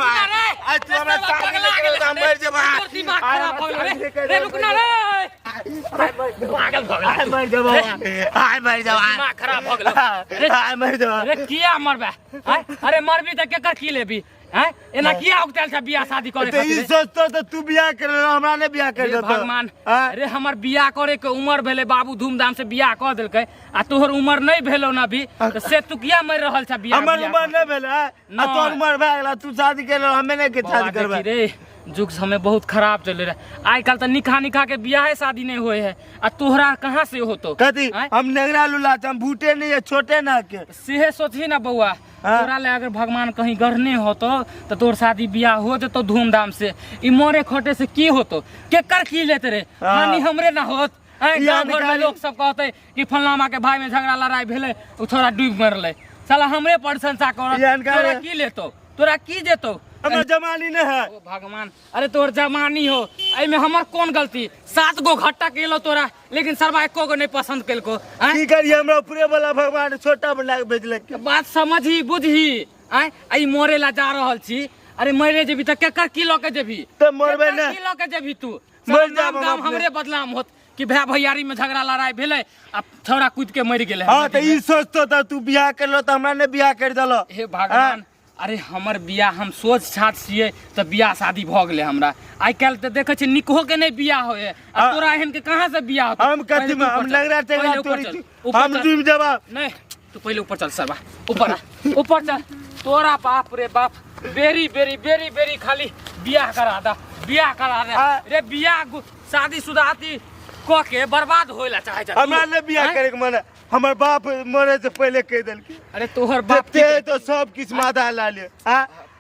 रुक ना रे। आइ तू हमरा रे, शादी पगला नहि करबे तऽ हम गेलै मरि जेबै। तोर दिमाग आइ खराब हमरा भऽ गेलै शादी रे। नहि रे रुक ना रे, पागल भऽ गेलै। आइ मरि जेबै, आइ मरि जेबै। दिमाग खराब भऽ गेलो रे। आइ मरि जेबै। अरे किया मरबे आँय? अरे मरबी तऽ केकर की लेबी आँय? एना किया उगतायल छ बियाह शादी करे तऽ ई खातिर? सोचतो तऽ तू बियाह कर हमरा नहि बियाह कर हे देतो। भगवान। आँय? अरे हमर बियाह करे के उम्र भेलै, बाबू धूमधाम से बियाह कऽ देलकै आ तोहर उम्र नहि भेलौ न अभी, तऽ से तू किया मरि रहल छ बियाह हमर बियाह उम्र कऽ? नहि भेल है आ तोहर नहि। उम्र भए गेल, तू शादी कर हमे नहि के बौआ, शादी करबै। देखी रे, जुग समय बहुत खराब चले रहे। आइ काल्हि तऽ निकहा निकहा के बियाहे शादी नहि होए है आ तोहरा कहाँ से होतो? कथी? आँय? हम नेगरा लूला हम भूटे नहीं है छोटे ना के। सेहे सोचही ना बौआ। हाँ। तोरा ले अगर भगवान कहीं गढ़ने होतो तऽ तोर शादी बियाह हो जेतो धूमधाम से। ई मरे खटे से की होतो? केकर की लेते रे? हाँ। हानि हमरे ना होत आँय? ई गाँव घर में जानकारी- लोग सब कहते कि फलनामा के भाई में झगड़ा लड़ाई भेलै, उ थोड़ा डूबि मरलै। साला हमरे प्रशंसा करत। ई जानकारी- तोरा की लेतो? तोरा की जेतो? हमर जमानी नहीं है। ओ भगवान, अरे तोहर जमानी हो, एहिमे हमर कोन गलती? 7 गो घट्टा केलो तोरा, लेकिन सरबा एको गो नहीं पसंद केलको आँय? की करिए, हमरा ऊपरे वाला भगवान छोटा बना के भेजलक। बात समझी बुझही आँय? आ ई मरे ला जा रहल छी। अरे मरे जेबी तऽ केकर की लऽ के जेबी? तऽ मरबै केकर ने। की लऽ के जेबी तू? मरि साला जायब नाम हम गाम अपने। हमरे बदनाम होत कि भाय भैयारी में झगड़ा लड़ाई भेलै आ छौड़ा कूद के मरि गेलै। हाँ तऽ ई सोचतो तऽ तू बियाह करलो तऽ हमरा नहि बियाह कर देलो। हे भगवान, अरे हमर बियाह हम सोच छात छियै तऽ बियाह शादी भऽ गेलै हमरा। आइ काल्हि तऽ देखै छियै निकहो के नहि बियाह होइ है आ हाँ। तोरा एहन के कहाँ से बियाह होतौ? हम कथी पहिले में तू हम ऊपर चल, लगरा टेंगरा पहिले ऊपर तोड़ी चल, छी। ऊपर हम चल। डूबि जेबा। नहीं, तू पहिले ऊपर चल सरबा, ऊपर आ, ऊपर चल। तोरा बाप रे बाप, बेरी बेरी बेरी बेरी खाली बियाह करा दा, बियाह करा दे। आ। रे बियाह शादी शुदा अथी कऽ के बर्बाद होय ला चाहे छ तू। हमरा नहि बियाह आँय? करे के मन है। हमर बाप मरे से पहले कह देलकै। अरे तोहर बाप ते तो सब किछु में आधा ला ले आ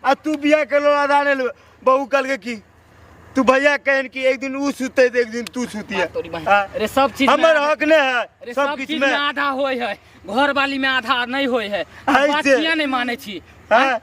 आ तू बियाह करलो आधा नहीं ले। बहू कहलकै की तू भैया कहन कि एक दिन ऊ सुते तऽ एक दिन तू सुतिए। तोरी बहिन। आ, अरे सब चीज में हमर आधा- हक नहीं है। अरे सब सब किछु चीज में में आधा होय है, घरवाली में आधा नहीं होय है। ऐसे। बात किया नहीं माने छी? हाँ?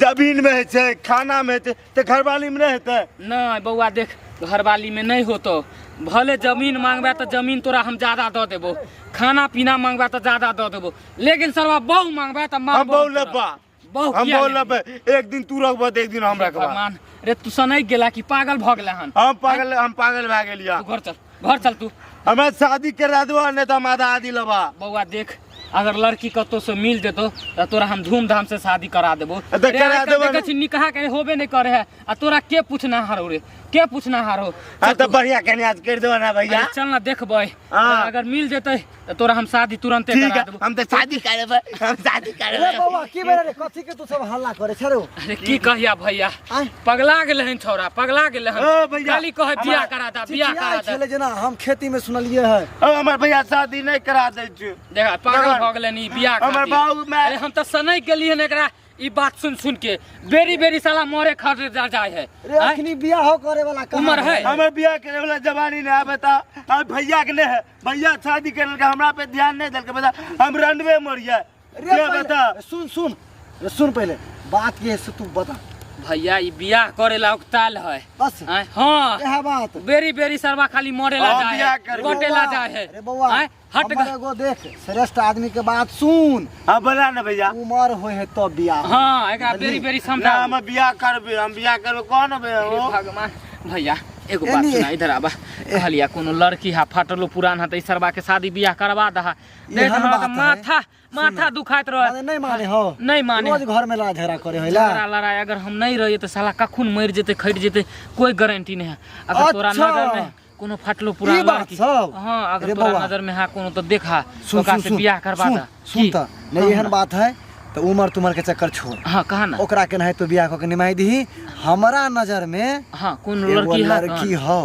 जमीन में होइ छै, खाना में हेतै तऽ घरवाली में नहि हेतै? नहीं बौआ, देख, घरवाली में नहीं होतो। भले जमीन मांगबे तऽ जमीन तोरा हम ज्यादा दऽ देबो, खाना पीना मांगबे तऽ ज्यादा दऽ देबो, लेकिन सरवा बहु मांगबे तऽ हम मारबो बहु तोरा। लेबा। बहु हम किया बहु लेबही? लेबै। एक दिन तू रखबह तऽ एक दिन हम रखबा। भगवान रे, तू सनकि गेला कि पागल भऽ गेला हन? हम पागल, हम पागल भए गेलियै। तू घर चल, घर चल तू। हमरा शादी करा देबो, नहि तऽ हम आधा आधी लेबा। बौआ देख, अगर लड़की कतौ से मिल जेतो तऽ तोरा हम धूमधाम से शादी करा देबो। तऽ रे, करा आइ काल्हि देबो देखै ने। छी निकाह के होबे नहि करे है आ तोरा के पूछना हारो रे, के पूछना हारो? हाँ तऽ बढ़िया कन्या कर देबो ना भैया। अरे चल ना, देखबै। हाँ। अगर मिल जेतै तऽ तोरा हम शादी तुरंते ठीक करा है देबो। हम तऽ शादी करबै, हम शादी रे करबै। बौआ, की भेलै रे? कथी के तू सब हल्ला करे छे रे? अरे की कहिया भैया, आँय? पगला गेलै हन छौड़ा, पगला गेलै हन। ओ भैया, खाली कहै बियाह करा दा, बियाह चिचियाइ करा दा। छलै जेना हम खेती में सुनलिए है। ओ हमर भैया शादी नहि करा दै छै। देखा, पागल देखा। भऽ गेलै ई बियाह हमर खातिर। बाबू माय- अरे हम तऽ सनकि गेलियै हन एकरा ई बात सुन सुन के। बेरी बेरी साला मरे खातिर जा जाय है। रे आँय? अखनी बियाह करे वाला कहाँ उम्र है? हमर बियाह करे वाला जवानी नहीं आबे ता आ भैया के नहीं है। भैया शादी करलकै, हमरा पे ध्यान नहीं देलकै। बता, हम रंडवे मरिए। रे के पहिले- बता? सुन सुन रे, सुन पहिले बात के से तू बता। भैया, ई बियाह करे ला उकताल है। बस। आँय? हाँ। इएह बात। बेरी बेरी सरवा खाली मरे ला हाँ, जाय बियाह है, करबो। कटे ला जाय है। रे बौआ, आँय? हट हमर एगो देख, श्रेष्ठ आदमी के बात सुन। हाँ बोला ना भैया। उमर होय है तब बियाह। हाँ, एकरा बेरी बेरी ना समझा। हम बियाह करबे, हम बियाह करबे। कौन बे हे हो? भगवान, भैया एगो बात एनी- सुना, इधर आबा। कहलिया कोनो लड़की हा फाटलो पुरान हा तऽ ई सरवा के शादी बियाह करवा दहा। नहीं एहन तऽ हमरा बात तऽ है। माथा माथा दुखाइत रहे। माने नहीं माने हो? नहीं माने। रोज घर में लड़ाई झगड़ा करे होला। झगड़ा लड़ाई, अगर हम नहीं रहिए तऽ साला कखुन मरि जेतै, खटि जेतै, कोई गारंटी नहीं है। अगर तोरा अच्छा। नजर में कोनो फाटलो पुरान ई बात लड़की सब? हाँ, अगर अरे तोरा बौआ। नजर में हा कोनो तऽ देखा, सुन ओकरा सुन से सुन बियाह करवा सुन दा। सुन की? त नहीं, एहन बात है तो उमर तुमर के चक्कर छोड़। हाँ, कहा ना। ओकरा के नहीं तो बियाह कऽ के निमाहि दही। हमरा नजर में हाँ, कोन एगो लड़की है? लड़की हो।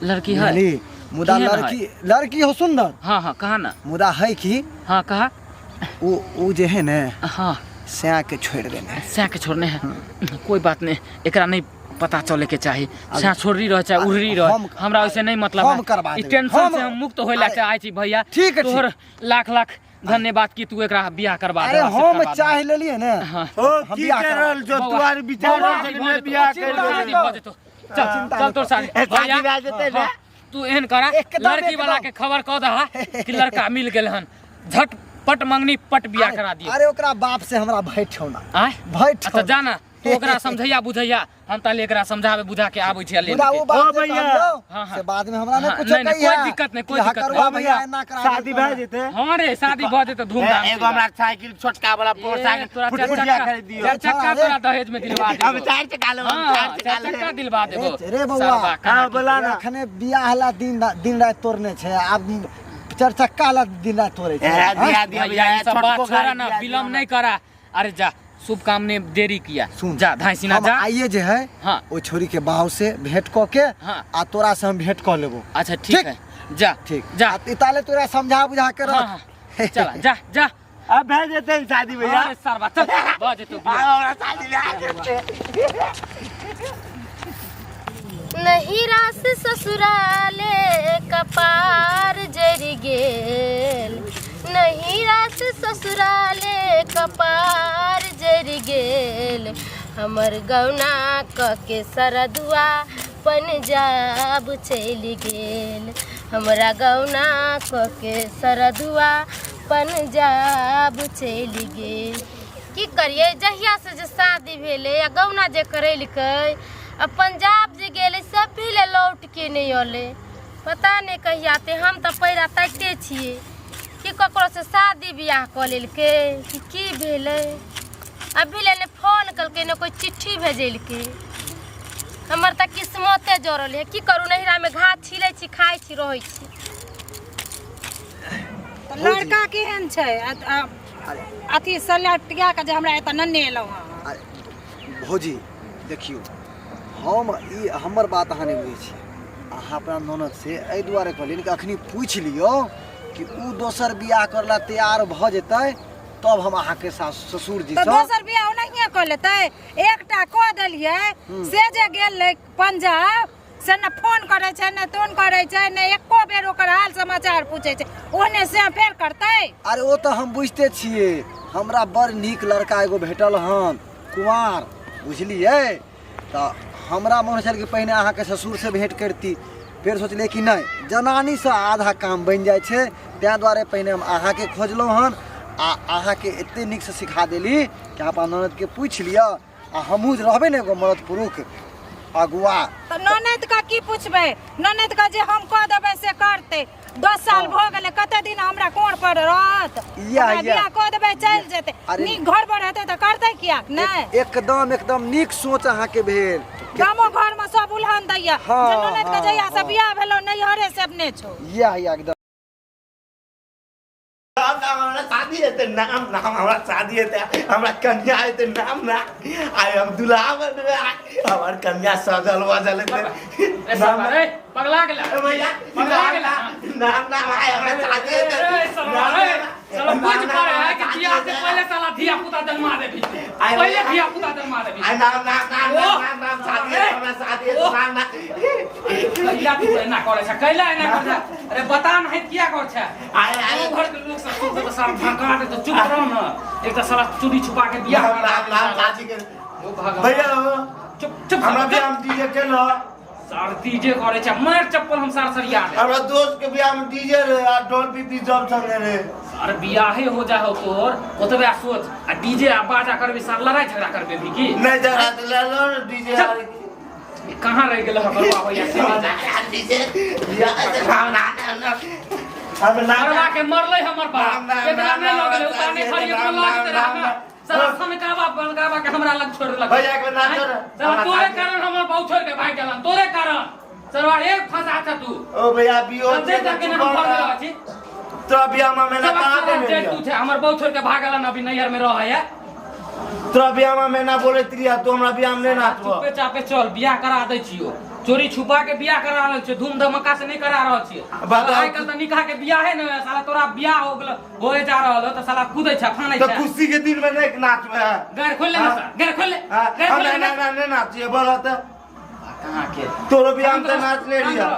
लड़की है? बुझली? मुदा केहन है? लड़की लड़की हो सुंदर। हाँ हाँ, कहा ना। मुदा है कि हाँ, कहा। उ जे है ने हाँ, सैया के छोड़ देने है। सैया के छोड़ने है? कोई बात नहीं, एकरा नहीं पता चले के चाही। सैया छोड़री रह चाहे उड़री रह, हमरा ओइसे नहीं मतलब हम है। करवा ई देबै। टेंशन हम- से हम मुक्त होइला अरे, चाहै छी भैया। ठीक है, ठीक। तोहर लाख लाख धन्यवाद कि तू एकरा बियाह करवा अरे देबा, से हम करवा देबा। चाह लेलिए ने। हाँ। ओ हम की बियाह कर करवा रहल छो? बौआ, तू आर विचार बौआ, रहल छो कि भऽ नहि जेतौ, बियाह चिंता कर नहि शादी कर। भऽ जेतौ। चल चिंता चल नहि तोर कर। शादी। ए, शादी भैया, भए जेतै ने? हाँ, तू एहन करा, एकदम, लड़की वाला एकदम। के खबर कऽ दहा कि लड़का मिल गेल हन, झट पट मंगनी पट बियाह करा दियो। अरे ओकरा बाप से हमरा भय ठौना। आँय? भय अच्छा ठौना। जाना। तू ओकरा समझैया बुझैया, हम ताले एकरा समझावे बुझा के आबै छियै ले मुदा लेके। ओ बात ओ जे भैया। कहलियौ, हाँ, हाँ। से बाद में हमरा नहीं हाँ, कुछो नहीं, नहीं, कहिया। कोई दिक्कत नहीं, कोई कि दिक्कत हकरुआ नहीं। भैया एना करा शादी देलकै। भए जेतै। हाँ रे, शादी भऽ जेतै धूमधाम से। एगो हमरा साइकिल छोटका वाला मोटरसाइकिल तोरा चार फुटफुटिया चक्का, खरीद दियो। चार चक्का तोरा दहेज में दिलवा देबो। हम चार चक्का लेब, हम हाँ, चार चक्का चार चक्का लेब। दिलवा देबो। रे बौआ। सरबा कहाँ हाँ, बोला ना। अखने बियाह ला दिन रात तोड़ने छै, आब चार चक्का ला दिन रात तोड़े छै। ए, हाँ? दिया दिया भैया, भैया, ई सब बात छोटको छोड़ा गाड़ी ना, दिया विलम्ब दिया। नहीं करा। अरे जा, शुभ काम ने देरी किया। सुन, जा धाइसिना हम जा। आइए जे है हाँ। ओ छोरी के बाहु से भेंट कऽ के हाँ। आ तोरा से हम भेंट कऽ लेबो। अच्छा ठीक ठीक? है, जा। ठीक जा। आ ताले तोरा समझा बुझा के हाँ, रख। हाँ। चला जा जा। अब भए जेतै ने शादी भैया। अरे सरबा चल, भऽ जेतौ बियाह। हाँ, हमरा शादी भए जेतै। नहीं रास ससुराले कपार जरि गेल, नहीं रास ससुराले कपार जरि गेल, हमर गौना क के सरदुआ पंजाब चलि गेल, हमरा गौना क के सरदुआ पंजाब चलि गेल। की करियै, जहिया से जे शादी भेलै आ गौना जे करेलकै आ पंजाब जे गेलै, सब भी ले लौट के नहि अलै, पता नहि कहिया आते। हम तऽ पैरा ताकिते छियै कि ककरो से शादी बियाह कऽ लेलकै कि की भेलै। अभी ले नहि फोन केलकै, नहि कोइ चिट्ठी भेजेलकै। हमर तऽ किस्मते जरल है। की करू, नैहरामे घास छिलै छी, खाइ छी, रहै छी। तऽ लड़का केहन छै? अथी सलटिया के जे हमरा एतऽ नन्ने एलहुँ हँ। अरे, भौजी देखियौ, हम ई हमर बात अहाँ नहि बुझै छी। अहाँ अपना ननद से एहि दुआरे कहलियनि कि अखनी पूछि लियौ कि उ दोसर बियाह करला तैयार भऽ जेतै तब हम अहाँके सास ससुर जी तऽ से दोसर बियाह ओनाहिये कऽ लेतै? एकटा कऽ देलियै से जे गेल रहै पंजाब, से ने फोन करै छै, ने तोन करै छै, ने एको बेर ओकर हाल समाचार पूछै छै। ओहने से फेर करतै? अरे ओ तऽ हम बुझिते छियै। हमरा बड़ नीक लड़का एगो भेटल हन, कुमार, बुझलियै? तऽ हमरा मन छल कि पहिने अहाँके ससुरसँ भेँट करती, फेर सोचलियै कि नहि, जनानीसँ आधा काम बनि जाइ छै, ताहि दुआरे पहिने हम अहाँके खोजलहुँ हन आ अहाँके एते नीकसँ सिखा देली कि अहाँ अपना ननदके पूछि लिअ आ हमहूँ रहबै ने एगो मरद पुरुख अगुआ। तऽ ननद के की पूछबै? ननद के जे हम कह देबै से करतै। 10 साल भऽ गेलै, कते दिन हमरा कोर पर रहत? इएह, ओकरा इएह। बियाह कऽ देबै, चलि जेतै। अरे- नीक घर पर हेतै तऽ करतै कियाक नहि? एकदम एकदम नीक सोच अहाँके भेल। गामो घर में सब उलहन दैया हाँ, जे ननद के हाँ, जहिया से हाँ। बियाह भेलो नैहरे से अपने छौ। इएह इएह एकदम। नाम नाम हमरा शादी हेतै, नाम नाम हमरा शादी हेतै, हमरा कन्या हेतै, नाम नाम आइ हम दुल्हा बनबै, आइ हमर कन्या सजल बजल हेतै। ए नाम सरबा रे, पगला गेला। ए भैया, पगला नाम गेला। नाम नाम आइ हमरा शादी ए, हेतै। ए, सरबा नाम रे, नाम, साला नाम, बुझ नाम, पड़े है कि हमरा बियाह से शादी पहले साला धिया पुता जन्मा देबी, आइ पहले भैया। धिया पुता जन्मा देबी। आइ नाम नाम नाम ओह। नाम नाम नाम शादी हेतै, हमरा शादी हेतै, ओह। नाम नाम। कैला तू एना करै छै, कैला एना करै छै? अरे बता नहीं किया करै छै? आइ आइ गाँव घर के लोग सब सुनते तऽ साला भड़का दे। तऽ चुप रहो ना, एक तऽ साला चोरी छुपा के बियाह नाम करा नाम नाम शादी के। ओ भगवान। भैया हो, चुप चुप हमरा चुप। बियाह में डीजे केलो? सार डीजे करे छै, मार चप्पल हम सार सरिया दे। हमरा दोस्त के बियाह में डीजे रे आ ढोल पीपी सब संगे रे। सार बियाहे हो जा हो तोर ओतबे सोच आ डीजे आ बाजा करबे, सार लड़ाई झगड़ा करबे भी की? नहीं झगड़ा तो ले लो ना डीजे। चल। कहाँ रह गेल हमर बाबा भैया से? डीजे बियाह से नाम नाम नाम हम नाम मरवा के मरलै हमर बाप। नाम, नाम, एकरा नाम, नहि नाम, लगलै उताने नाम, खाली एकरो नाम, लगते नाम, रहे नाम। साला सनकावा बनकावा के हमरा लग छोड़ देलक। भैया के नाम छोड़। साला तोरे कारण हमर बाबू छोड़ के भाग गेलन, तोरे कारण। सरवा एक फंसा छ तू। ओ भैया बियो समझे तक के हम फंस गेल छी। तोरा बियाह में मैंने सब कहाँ साला के जे तू छै, हमर बाबू छोड़ के भागलन, अभी नैहर में रहे है। तोरा बियाह में मैंने बोले त्रिया, तू हमरा बियाह में नहीं नाचबो। चुपे चापे चल, बियाह करा दै छियो। चोरी छुपा के बियाह करा रहल छियो, धूम धमाका से नहीं करा रहल छियो। बताओ। आइ काल्हि तऽ निकाह के बियाहे ने होय, साला तोरा बियाह हो गेल होए जा रहल हो तऽ साला कूदै छै फानै तो छै। खुशी के दिन में नहीं नाचबे? गैर खोल ले ना सर, गैर खोल ले। हाँ, गैर हम खोल ले नहीं ना। ना नहीं नाचिए बोला तो। कहाँ के तोरो बियाह में तो नाच ले लिया।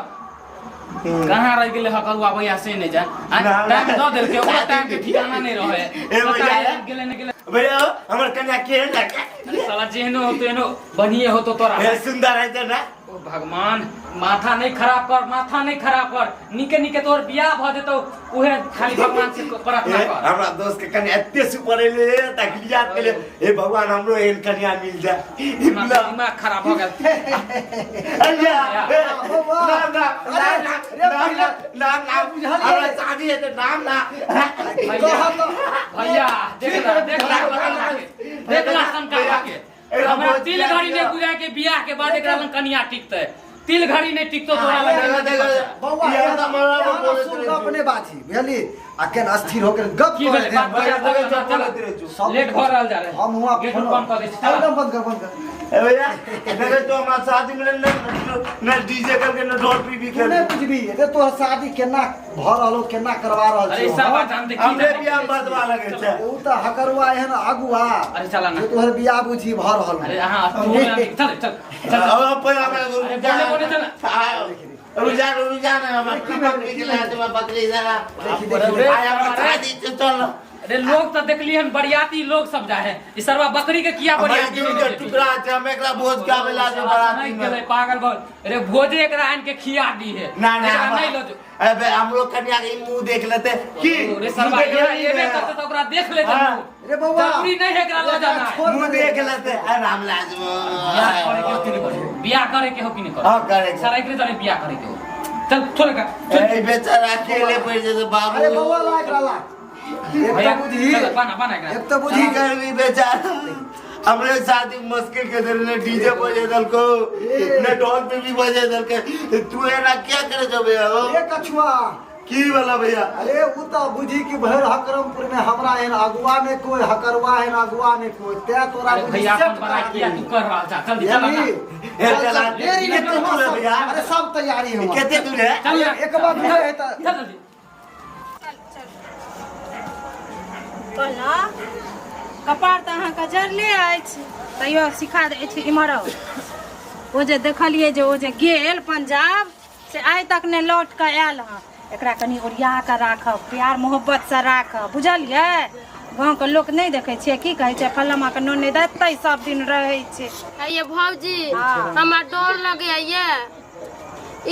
कहाँ रह गेलै हकरुआ भैया से नहीं जान। ना, ना। टाइम दऽ देलकै, ओकरा टाइम के ठिकाना नहीं रहे। ए भैया, पता नहीं गेलै नहीं गेलै। भैया हमर कन्या केहन लगे? अरे साला जेहनो हो तेहनो बढ़िए हो तो तोरा। ए सुंदर है तो ना? ओ भगवान, माथा नहीं खराब कर, माथा नहीं खराब कर। निके निके तोर बियाह भ जेतौ, उहे खाली भगवान से प्रार्थना ए, कर। हमरा दोस्त के कन्या एते सुपर एले तकली याद केले, हे भगवान हमरो एहन कन्या मिल जाए। दिमाग दिमाग खराब हो गेल। अरे बौआ। ना ना ना ना रे ना भैया। ना ना बुझलियै। हमरा शादी है तो नाम ना। भैया भैया देख ला, देख ला, देख ला शंका के। एकरा हमरा बहुत तिल घड़ी नहीं बुझाय के बियाह के बाद एकरा लग कनिया टिकतै। तिल घड़ी नहीं टिकतो तोरा लग। देखो, देखो। बौआ, इहे तऽ हमरा यहाँ बोलैत सुन रहै गप छी। नहि बाजी बुझली आ केना स्थिर होकर गप की करै भेलै? छै। बात भैया, चल, चल, चल। बोलैत रहै छी। सब लेट भऽ रहल जा रहै। हम हुआं गेट फोन- बंद कऽ दै छी, चल। एकदम बंद कर, बंद कर। ए भैया, देखै तो हमरा शादी में न न डीजे करके न ढोल पी भी तू नहि खेल। बुझबी रे तोहर शादी केना भऽ रहल हो, केना करवा रहल अरे छियौ, सब हँ? बात जानते की हमरे जाने? बियाह में बदवा लगे छै। उ तऽ हकरुआ एहन अगुआ अरे चला ना। जे तोहर बियाह बुझी भऽ रहल हो। अरे हाँ तू चल चल चल। अब पहिला में अरे बोले बोले चल। रुझान रुझान हमरा बकरी के लाते में बकरी जरा। देखी देखी। आय हमरा शादी छै, चल। अरे लोग तो देखली हन बरियाती लोग सब जाए है। ई सरवा बकरी के किया हमरा बरियाती दूर नहीं के देती? टुकड़ा छै, हम एकरा भोज खावे ला जो बराती नहीं में। गेलै पागल बहुत। अरे भोजे एकरा आन के खिया दी है। ना ना एकरा हमरा- नहीं लो जो। अबे हमरो कन्या के ई मुंह देख लेते की अरे सरवा मुंह देख ये लेते। एबे करते तो ओकरा देख लेते हाँ। मुंह। रे बौआ। जरूरी नहीं है एकरा लो जाना है। छोड़ मुंह दे। देख लेते आराम लाजमो। बियाह करे के हो कि नहीं करे? बियाह करे के हो कि नहीं करे? हाँ, करे के। सारा एकरे जरे बियाह करे के हो। चल थोड़े का चल। ए बेचारा अकेले पड़ जेते बाबू। अरे बौआ ला एकरा ला। एक भैया तऽ बुझी, चल बाना बाना एकरा। एक तऽ बुझी की करबी बेचारा, हमरे शादी मुश्किल के दिन ने डीजे बजे दलको ने ढोल पे भी बजे दलके, तू एना क्या करे जबे हो? ए कछुआ। की वाला भैया? अरे उ तऽ बुझी कि भरि हकरमपुर में हमरा एहन अगुआ ने कोई, हकरुआ एहन अगुआ ने कोई, तें तोरा अरे बुझी भैया सेट अपन बड़ा करा किया देली। तू कर रहल छा, जल्दी चला ना। बुझली? ए, चल, चला। चल, देरी नहि कते करबो दूर है सब। भैया? अरे सब तैयारी है कते दूर है? चल ना। एक बार दूर है तऽ चल जल्दी। कहला कपार तऽ अहाँके जरले अछि तैयो सिखा दै छी। इम्हर आउ। ओ जे देखलियै जे ओ जे गेल पंजाब से आइ तक नहि लौट कऽ आयल हँ। एकरा कनि ओरिया कऽ राखब, प्यार मोहब्बतसँ राखब, बुझलियै? गाँवके लोक नहि देखै छियै की कहै छै, फलामाके ननैद एतै सब दिन रहै छै। ये भौजी हाँ। हमरा डर लगैया ये,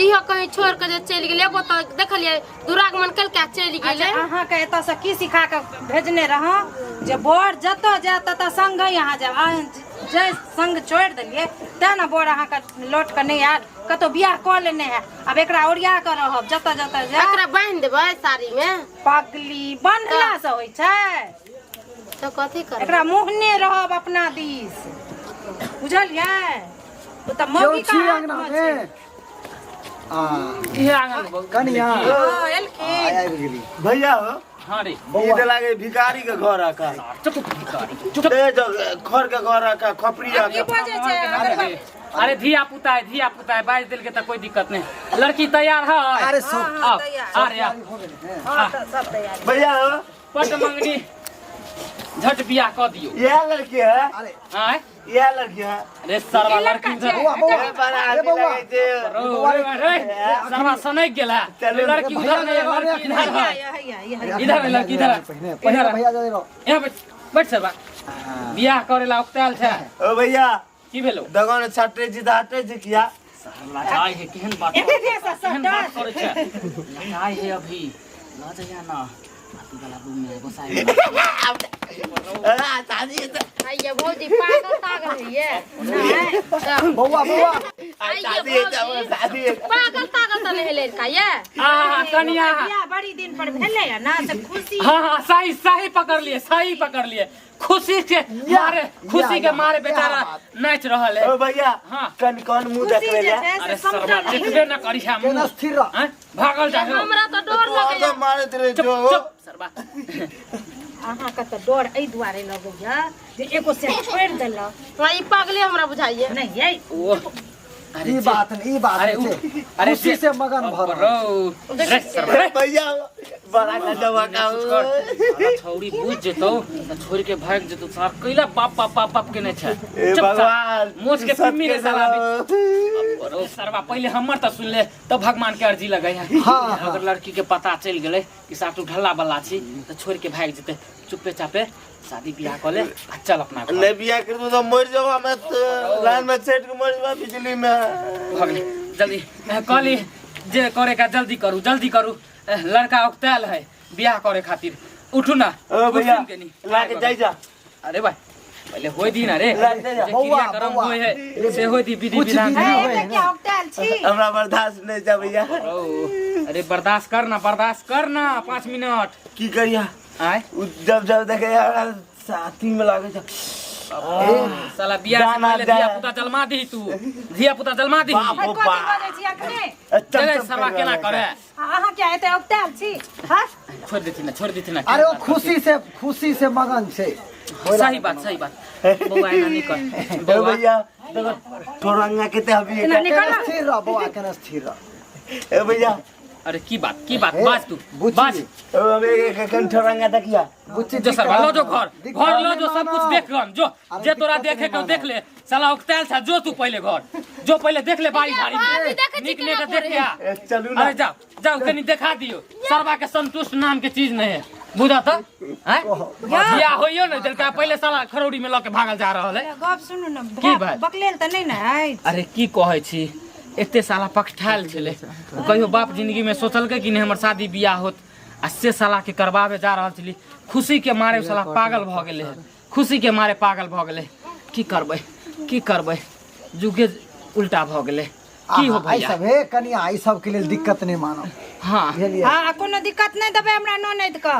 इहो कहीं छोड़ के जे चलि गेलै। एगो तऽ देखलियै दुरागमन केलकै आ चलि गेलै। अच्छा, अहाँके एतऽसँ की सिखा कऽ भेजने रहौं जे बर जतऽ जायत ततऽ संगहि अहाँ जायब। अहाँ जे संग छोड़ि देलियै तेँ ने बर अहाँके लौट कऽ नहि आयल, कतहु बियाह कऽ लेने है। आब एकरा ओरिया कऽ रहब जतऽ जतऽ जायब। एकरा बान्हि देबै साड़ी मे। पगली बन्हलासँ होइ छै तऽ कथी करबै? एकरा मोहने रहब अपना दिस, बुझलियै? ओ तऽ केओ मौगी छी का हाथमे अंगना छै। मे आ इहे आंगन में बहुत- कनिया हँ, एलखिन। आइ आबि गेली। भैया हो। हाँ रे। ई तऽ लागे भिखारी के घर आका। चुप भिखारी, चुप। ए जो खर के घर आका, खपरी की आका। बजै छै? अगर अरे धिया पुता है, धिया पुता है, बाजि देलकै तऽ कोई दिक्कत नहीं। लड़की तैयार है? अरे सब आओ, तैयार। अरे आ। हो गेलै हैं। हँ, तऽ सब तैयार। भैया हो। पट मंगनी झट बियाह कऽ दियौ। यह लड़की है। अरे आँय? यह लड़की है। अरे सरवा लड़की उधर। बौआ बौआ ए, बड़ा अरे आदमी बौआ लगे छै। रो, रे, रे, सरवा सनकि गेल है। चलू। लड़की उधर नहीं है, लड़की इधर है। हैया, हैया, हैया। इधर है लड़की, इधर है। पहिने पहिने इधर है। भैया जरे रहो। यहाँ बैठ, बैठ सरवा। बियाह करे ला उकतायल छै। ओ भैया। की भेलो? दगन छटे छी तऽ हटे छी किया? लजाइ है, केहन बात एखने से केहन बात सटल। करै छै। लजाइ है अभी। ल जइया ना। अथी वाला रूम में गोसाई वाला। आ, शादी है तऽ- आइये भौजी पागल तागल है ये। नहि, बौआ बौआ आ, आइये शादी है तऽ भौजी शादी है। पागल तागल तऽ नहि हेलै का ये? आ कनिया। बियाह बड़ी दिन पर भेलै है ना से खुशी। हाँ हाँ सही सही पकड़ लिए, सही पकड़ लिए। खुशी के मारे, खुशी के मारे बेचारा नाच रहल है। ओ भैया। हाँ। कन कौन मुंह खुशी देखबै जे ले? छै अरे से सरवा समटल नहीं। देखबे न करी है केना मुंह। स्थिर रह। हैं? भागल जा हो। हमरा तऽ डर तू लगैया। हरदम मारैत रहै चुप छौ। चुप सरवा। अहाँके तऽ डर एहि दुआरे लगैया जे एगो से छोड़ि देलक। हाँ, ई पागले हमरा बुझाइए। नहि यै। ओ अरे ई बात नहीं, ई बात अरे नहीं उठ। छै। अरे खुशी से मगन भऽ रहल रौ रे सरवा रे। भैया बड़ा गजब का कुछ कर। साला छौरी बुझ जेतौ तऽ छोड़ के भागि जेतौ। सार कैला बाप बाप बाप बाप केने छै। ए चुप सार। भगवान, मोछ के तू सच पिम्मी रे के साला देलहो। अरे सरवा पहिले हमर तऽ सुन ले तब भगवान के अर्जी लगै है। हाँ, हाँ। अगर लड़की के पता चलि गेलै कि साटू ढल्ला बला छी तऽ छोड़ के भागि जेतै। चुप्पे चापे शादी बियाह कऽ ले आ चल अपना घर। नहीं बियाह करबो तो मर जाबा, मैं तो लाइन में चढ़ के मर जाबा बिजली में। भऽ गेलै जल्दी कहली जे करे का जल्दी करू जल्दी करू। लड़का उकतायल है बियाह करे खातिर। उठू ना ओ भैया कुर्सी में कनी। लाके जाई जा। अरे भाई पहले होय दी ना रे, लाके जा। जे बौआ, क्रियाक्रम बौआ। होय है से होय दी विधि कुछ विधान। विधि ए, होय एते है किया उकतायल छी? हमरा बर्दाश्त नहीं जा भैया। ओ, अरे बर्दाश्त कर ना, बर्दाश्त कर ना 5 मिनट। की करिया आय उ जब जब देखे हमरा साथी में लागे छै। साला बियाह से जाना पहले जाए। धिया पुता जलमा दही तू, धिया पुता जलमा दही। बाप है, ओ कथी बाप। बजै छी अखने? चम चले चम सरवा कर केना रहल करे है। अहाँ क्या एते उकतायल छी? हाँ? छोड़ देती ना, छोड़ देती ना। अरे ओ खुशी से, खुशी से मगन छै। सही बात, सही बात बौआ, एना नहीं कर ए बौआ। भैया देखो ठोरंगा केते हबी। एना निकल केना स्थिर रह बौआ, केना स्थिर रह। ए भैया अरे की बात, की बात, ए, बाज तू बुच्ची। बाज। ओ अबे कन ठोरंगा देखिया। बुच्ची जो सरवा लो जो घर दिक्कत घर लो नहीं जो सब कुछ मानो। देख गन जो अरे जे तोरा दिक्कत देखे नहीं के मानो। देख ले साला उकतायल छा। जो तू पहले घर जो पहले देख ले बाड़ी झाड़ी भाभी में देखै छी निक केना ने के देख करे। आ। ए चलू ना। अरे जाओ जाओ कनी देखा दियो सरवा के संतुष्ट नाम के चीज नहीं है बुझा त हैं बियाह होइयो ने दिलका पहले साला खरौड़ी में ल के भागल जा रहल है। गप सुनू ने, की बात? बकलेल तऽ नहि ने अछि? अरे की कहै छी, एते साला पकठायल छलै, कहियो बाप जिंदगी में सोचलकै कि नहीं हमर शादी बियाह होत, आ से साला के करवावे जा रहल छली। खुशी के मारे साला पागल भऽ गेलै है, खुशी के मारे पागल भऽ गेलै। की करबै, की करबै, जुगे उल्टा भऽ गेलै। की हो आहा, एहि भैया सब हे कनिया, एहि सबके लेल दिक्कत नहि मानब। हाँ बुझलियै? हाँ, कोनो दिक्कत नहि देबै हमरा ननैद के।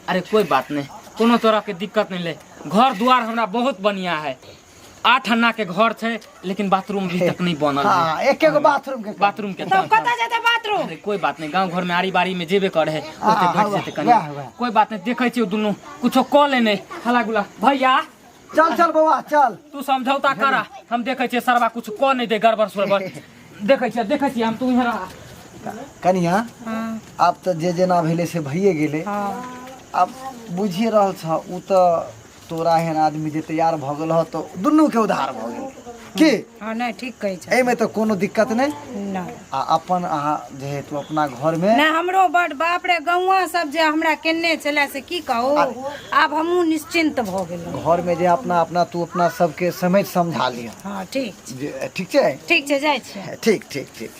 अरे कोई बात नहीं, कोनो तरह के दिक्कत नहीं ले। घर द्वार हमरा बहुत बढ़िया है, 8 अन्ना के घर छै लेकिन बाथरूम अभी तक नहीं बनल है। हाँ, एके गो बाथरूम के बाथरूम के तब कतऽ जेतै बाथरूम? अरे कोई बात नहीं, गांव घर में आड़ी बाड़ी में जेबे करे है ओते हाँ, बैठ हाँ, जेते कनी। वाह, वाह। कोई बात नहीं, देखै छियै दुनू कुछो कऽ लेने हला गुला। भैया चल चल बौआ चल, तू समझौता करा, हम देखै छियै सरवा कुछ कऽ नहीं दे गड़बड़ सड़बड़। देखै छियै, देखै छियै हम, तू इहाँ रह। कनिया हाँ आब तऽ जे जेना भेलै से भइए गेलै। हाँ आब बुझिए रहल छह, ओ तऽ तोरा एहन आदमी जे तैयार भऽ गेल ह तऽ दुनूके उधार भऽ गेल की। हाँ नहि ठीक कहै छै, एहिमे तऽ कोनो दिक्कत नहि। नहि आ अपन अहाँ जे हेतु अपना घरमे नहि हमरो बड बाप रे गौआ सब जे हमरा केने छलै से की कहू, आब हमहूँ निश्चिन्त भऽ गेलहुँ। घरमे जे अपना अपना तू अपना सबके समझ समझा लिह। हाँ ठीक छै, जे ठीक छै, ठीक छै, जाइ छियै। ठीक ठीक ठीक।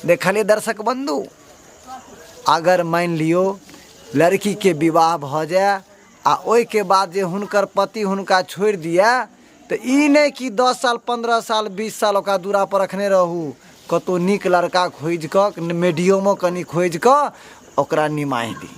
देखलियै दर्शक बंधु, अगर मानि लियौ लड़कीके विवाह भऽ जाय आ ओहिके बाद जे हुनकर पति हुनका छोड़ि दिए तऽ ई नहि कि 10 साल 15 साल 20 साल ओकरा दूरा पर रखने रहू, कतहु नीक लड़का खोजि कऽ मीडियमो कनि खोजि कऽ ओकरा निमाहि दी।